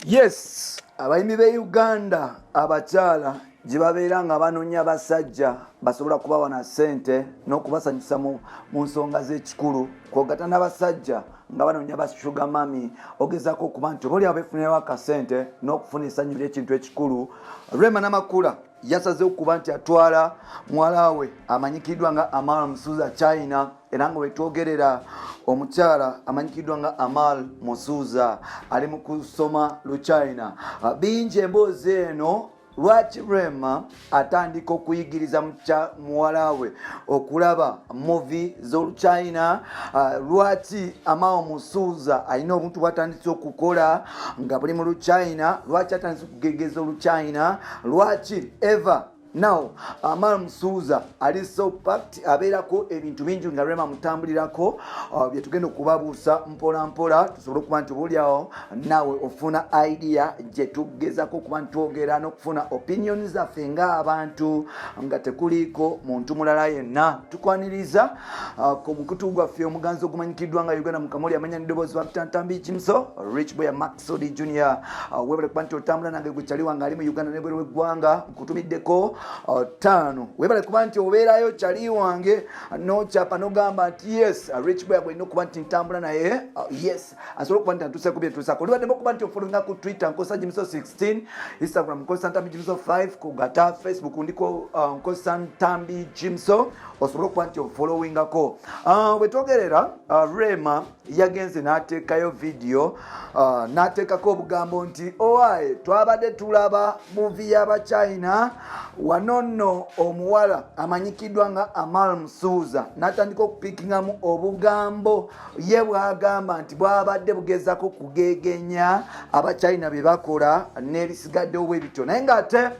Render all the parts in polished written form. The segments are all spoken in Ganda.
Yes, abayimbi b'e Uganda abakyala gye babeera nga banoonya basajja basobola kubawa na ssente n'okubasanyusa mu nsonga z'ekikulu, kwogata n'abasajja nga banoonya ba sugar mummy, ogezaako okuba nti oba oli awo beefunirawo akasente n'okufuna essanyu ly'ekintu ekikulu. Rema Namakula yasazeewo okuba nti atwala muwala we amanyikiddwa nga Amal Musuuza China, era nga wetwogerera omukyala amanyikiddwa nga Amal Musuuza ali mu kusoma Luchina. Bingi emboozi eno, lwaki Rema atandika okuyigiriza muwala we okulaba movie z'Oluchina? Lwaki Amal Musuuza alina obuntu bwatandise okukola nga buli mu Luchina? Lwaki atandise okugegeza Oluchina? Lwaki ever now Amal Musuuza ali so packed, abeerako ebintu bingi nga Rema mutambulirako, byetugenda okubabuusa mpola mpola, tusobole okuba nti obaoliawo naawe ofuna idea gye tugezako okuba nti twogera n'okufuna opinion zaffe ng'abantu nga tekuliiko muntu mulala yenna. Tukwaniriza ku mukutu gwaffe omuganzi ogumanyikiddwa nga Uganda Mukamoli, amanya n'eddoboozi Wakitantambi Kimso, Rich Boy Maxodi Junior. Webale kuba nti otambula nange, gwe kyali wange ali mu Uganda nebweru w'eggwanga, nkutumiddeko taano. Webale kuba nti obeerayo kyali wange nokyapa nogamba nti yes, Rich Boy gwelina okuba nti ntambula naye, yes, asobola okuba nti antuuseko byetuusako. Olibaddemu okuba nti ofollowinga ku Twitter nkozesa Jimso 16, Instagram nkozesa Ntambi Jimso 5, kugata Facebook ndiko nkozesa Ntambi Jimso, osobole okuba nti ofollowingako. Bwetwogerera, Rema yagenze n'ateekayo vidiyo, n'ateekako obugambo nti owaye twabadde tulaba movie y'Abachina wano nno, omuwala amanyikiddwa nga Amal Musuuza n'atandika okupiikingamu obugambo ye bw'agamba nti bwabadde bugezako kugegenya Abachina bye bakola n'ebisigaddewo bwe bityo. Naye ng'ate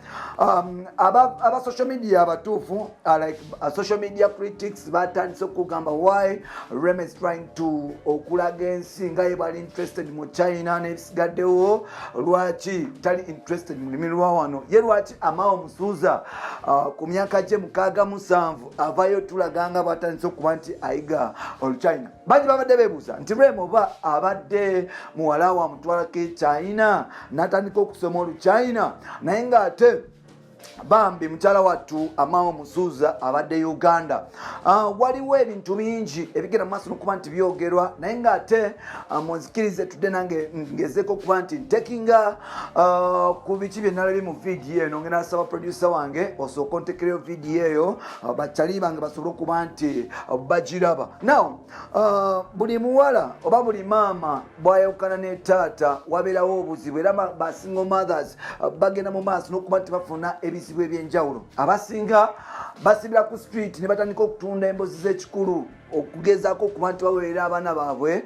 aba social media abatuufu, like social media critics, batandise okugamba why Rema is trying to okulaga ensi nga ye bali interested mu China n'ebisigaddewo, lwaki tali interested mu lulimi lwa wano? Ye lwaki Amal Musuuza ku myaka gye 67 avayo tulaga nga bwatandise okuba nti ayiga Oluchina? Bangi babadde beebuuza nti Rema oba abadde muwala wa mutwalako e China n'atandika okusoma Oluchina, naye ng'ate bambi mukyala wattu Amal Musuuza abadde Uganda. Waliwo ebintu bingi ebigenda mu maaso nokuba nti byogerwa, naye ng'ate munzikirize tudde nange ngezeko okuba nti ntekinga ku biki bye nalabye mu vidiyo eno. Ngenda nasaba producer wange osooka ontekereyo vidiyo eyo, bakyali bange basobole okuba nti bagiraba. Now, buli muwala oba buli maama bwayawukana ne taata wabeerawo obuzibu, era ba single mothers bagenda mu maaso n'okuba nti bafuna ebizibu ebyenjawulo. Abasinga basibira ku street ne batandika okutunda embozi z'ekikulu okugezaako okuba nti baweerera abaana baabwe,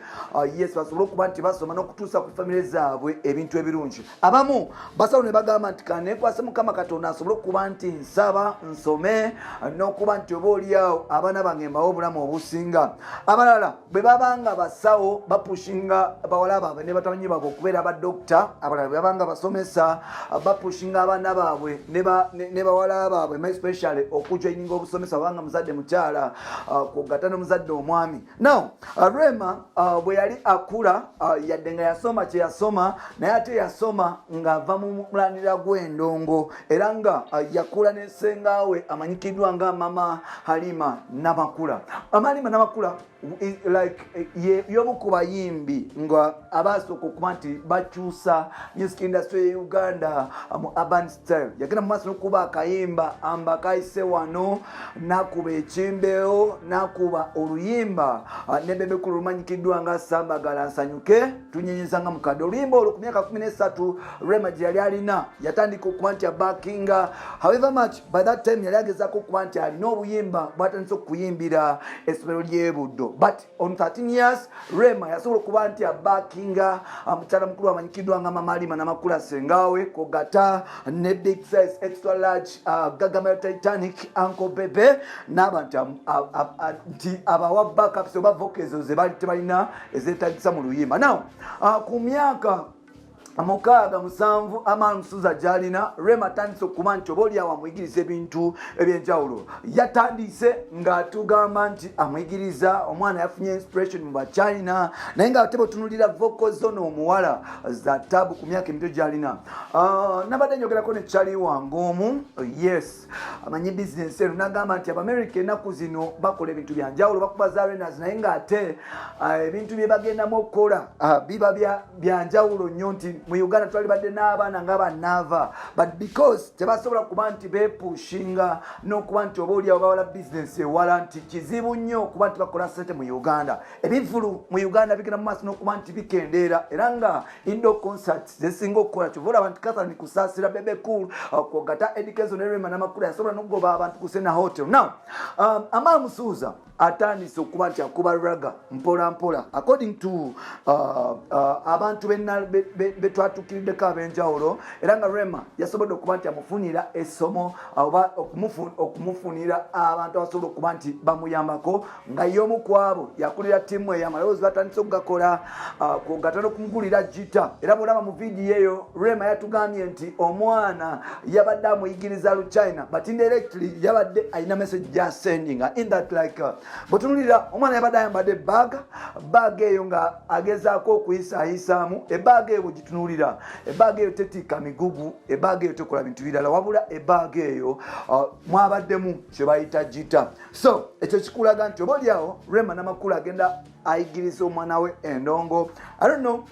yes, basobole okuba nti basoma n'okutuusa ku famire zaabwe ebintu ebirungi. Abamu basawo ne bagamba nti kanekwase Mukama Katonda asobole okuba nti nsaba nsome n'okuba nti oba oliawo abaana bange mbawo obulamu obusinga. Abalala bwe babanga basawo bapushinga bawala baabwe ne batabanyi baabwe okubeera badokita. Abalala bwe babanga basomesa bapushinga abaana baabwe ne bawala baabwe especially okujoininga obusomesa, babanga muzadde mukyala kugata n'omuzadde omwami. Now, Rema bwe yali akula, yadde nga yasoma kye yasoma, naye ate yasoma ng'ava mu mulandira gw'endongo, era nga yakula ne ssengawe amanyikiddwa nga Mama Halima Namakula. Mama Halima Namakula like y'omu ku bayimbi nga abasooka okuba nti bakyusa music industry ye Uganda mu urban style. Yagenda mu maaso n'okuba akayimba amba kayise wano, nakuba ekimbeewo, nakuba oluyimba ne Bebe Cool lumanyikiddwa nga "Sambagala Nsanyuke Tunyenyeza nga mukadde". Oluyimba olwo ku myaka 13 Rema gye yali alina yatandika okuba nti abakinga. However much by that time yali agezaako okuba nti alina obuyimba bwatandise okuyimbira essomero ly'ebuddo, but on 13 years Rema yasobola okuba nti abakinga mukyala mukulu amanyikiddwa nga Mama Halima Namakula sengawe, kogata ne big size, extra large, Gagamel Titanic, Uncle Bebe n'abantu nti abawa backups oba vocals ze bali tebalina ezeetagisa mu luyimba. Now, ku myaka 6, 7 Amaal Musuuza gy'alina. Rema atandise okuba nti oba oliawo amuyigiriza ebintu ebyenjawulo. Yatandise ng'atugamba nti amuyigiriza, omwana yafunye inspiration mu Bachina, naye nga ate bwetunulira vocal zona omuwala za tabu ku myaka emito gy'alina. Nabadde nyogerako ne Charlie wange omu, yes, amanyi bizinesi eno, nagamba nti Abamerika ennaku zino bakola ebintu byanjawulo, bakuba za arenas, naye ng'ate ebintu bye bagendamu okukola biba byanjawulo nnyo, nti mu Uganda twalibadde n'abaana nga banaava, but because tebasobola kuba nti bepushinga n'okuba nti oba oliawo bawala bizinesi ewala, nti kizibu nnyo okuba nti bakola sente mu Uganda. Ebivulu mu Uganda bigenda mu maaso n'okuba nti bikendeera, era nga indoor concert zesinga okukola. Kyova olaba nti Catherine Kusaasira, Bebe Cool, kwogata Eddy Kenzo ne Rema Namakula yasobola n'okugoba abantu ku Sena Hotel. Now Amaal Musuuza atandise okuba nti akuba ragga mpola mpola, according to abantu betwatuukiriddeko ab'enjawulo, era nga Rema yasobodde okuba nti amufunira essomo oba okumufunira abantu abasobola okuba nti bamuyambako, nga y'omu ku abo yakulira ttiimu eyo. Amaloboozi batandise okugakola, kwogata n'okumugulira guitar. Era bwolaba mu vidiyo eyo, Rema yatugambye nti omwana yabadde amuyigiriza Luchina, but indirectly yabadde alina message gyasendinga in that, like bwetunulira omwana yabadde ayambadde bag, bag eyo nga agezaako okuyisaayisaamu. Ebag eyo bwegitunulira, ebag eyo tetiika migugu, ebag eyo tekola bintu birala, wabula ebag eyo mwabaddemu kye bayita guitar. So ekyo kikulaga nti oba oliawo Rema Namakula agenda ayigiriza omwana we endongo. I don't know,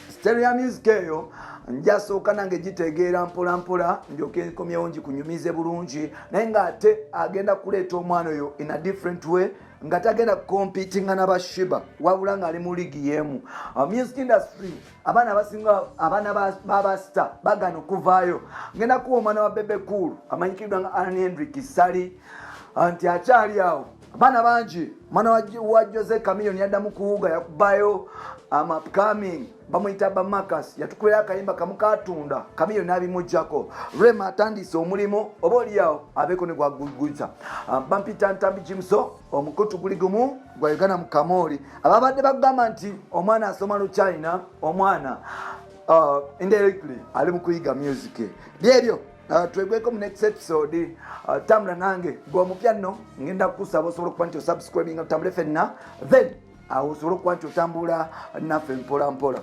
style ya music eyo njasooka nange gitegeera mpola mpola, ndyoke nkomyewo ngikunyumize bulungi, naye ng'ate agenda kuleeta omwana oyo in a different way, nga tagenda competinga n'aba Sheebah, wabula ng'ali mu league y'emu. Music industry, abaana abasinga, abaana b'abasita bagana okuvaayo. Ngenda kuwa omwana wa Bebe Cool amanyikiddwa nga Alan Hendrick Sali, nti akyali awo. Abaana bangi, omwana wa Jose Chameleone yaddamu kuwuga, yakubayo upcoming bamuyita Bamakas, yatukubira akayimba kamu katunda, Chameleone n'abimugjako. Rema atandise omulimu, oba oliawo abeeko ne gwaguguza. Bampita Ntambi Jimso, omukutu guli gumu gwa Uganda mu Kamooli. Ababadde bagamba nti omwana asoma Luchina, omwana indirectly ali mu kuyiga music. Byebyo. Twegweko mu next episode. Tambula nange gwe omupya nno, ngenda kukusaba osobola okuba nti osubscribinga, tutambule fenna, then awo osobola okuba nti otambula naffe mpola mpola.